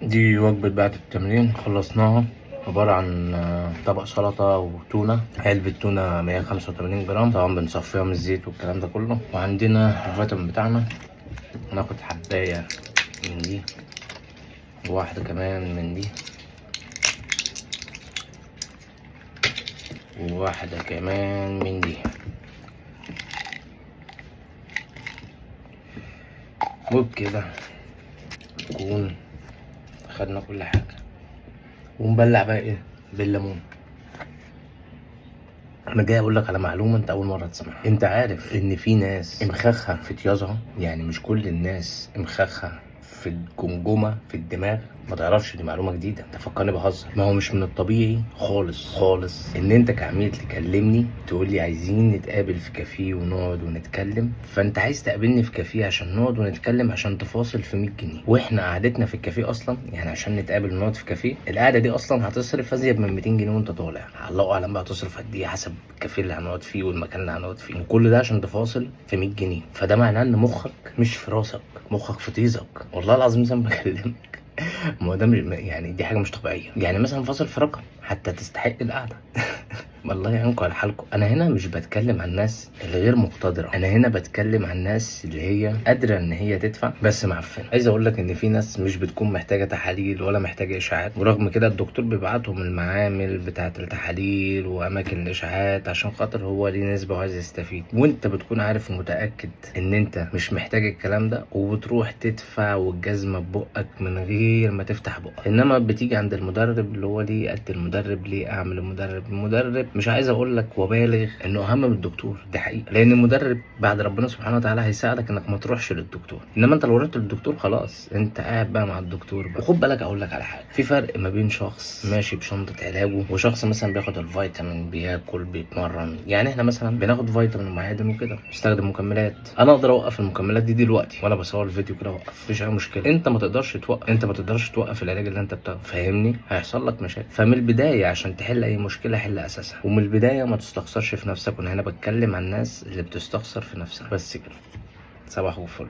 دي وجبة بعد التمرين خلصناها، عبارة عن طبق سلطة وتونة، علبة تونة 185 جرام، طبعا بنصفيها من الزيت والكلام ده كله. وعندنا الفيتامين بتاعنا، ناخد حباية من دي وواحدة كمان من دي وواحدة كمان من دي، وبكده نكون خدنا كل حاجة. ونبلع بقى ايه؟ بالليمون. انا جاي اقول لك على معلومة انت اول مرة تسمعها. انت عارف ان في ناس امخاخها في طيازها؟ يعني مش كل الناس امخاخها في الجمجمة في الدماغ. ما تعرفش، دي معلومة جديدة، انت فكرني بهزر. ما هو مش من الطبيعي خالص خالص ان انت كعميل تكلمني تقول لي عايزين نتقابل في كافيه ونقعد ونتكلم، فانت عايز تقابلني في كافيه عشان نقعد ونتكلم عشان تفاصل في 100 جنيه، واحنا قعدتنا في الكافيه اصلا يعني عشان نتقابل ونقعد في كافيه، القعدة دي اصلا هتصرف ازيد من 200 جنيه وانت طالع. الله اعلم بقى هتصرف قد ايه حسب الكافيه اللي هنقعد فيه والمكان اللي هنقعد فيه، وكل ده عشان تفاصل في 100 جنيه. فده معناه ان مخك مش في راسك، مخك في طيزك، والله العظيم زي ما بكلمك. ما هو ده يعني دي حاجة مش طبيعية. يعني مثلا فاصل في رقم حتى تستحق القعدة. والله يعينكم على حالكم. انا هنا مش بتكلم عن الناس اللي غير مقتدره، انا هنا بتكلم عن الناس اللي هي قادرة ان هي تدفع بس معفنه. عايز اقول لك ان في ناس مش بتكون محتاجه تحاليل ولا محتاجه اشاعات، ورغم كده الدكتور بيبعتهم المعامل بتاعه التحاليل واماكن الاشاعات عشان خاطر هو ليه نسبه وعايز يستفيد، وانت بتكون عارف ومتاكد ان انت مش محتاج الكلام ده، وبتروح تدفع والجزمه ببقك من غير ما تفتح بقك. انما بتيجي عند المدرب اللي هو ليه قد المدرب، ليه اعمل المدرب، المدرب مش عايز اقول لك وبالغ انه اهم من الدكتور، دي حقيقة، لان المدرب بعد ربنا سبحانه وتعالى هيساعدك انك ما تروحش للدكتور، انما انت لو رحت للدكتور خلاص انت قاعد بقى مع الدكتور بقى. وخد بالك اقول لك على حاجة، في فرق ما بين شخص ماشي بشنطه علاجه وشخص مثلا بياخد الفيتامين، بياكل، بيتمرن. يعني احنا مثلا بناخد فيتامين ومعادن وكده، بنستخدم مكملات. انا اقدر اوقف المكملات دي دلوقتي وانا بصور الفيديو كده اوقف، مفيش اي مشكلة. انت ما تقدرش توقف، انت ما تقدرش توقف العلاج اللي انت بتاخده، فاهمني؟ هيحصل لك مشاكل. فمن البداية عشان تحل اي مشكلة حل اساسها، ومن البداية ما تستخسرش في نفسك. وانا هنا بتكلم عن الناس اللي بتستخسر في نفسها. بس كده، صباح الفل.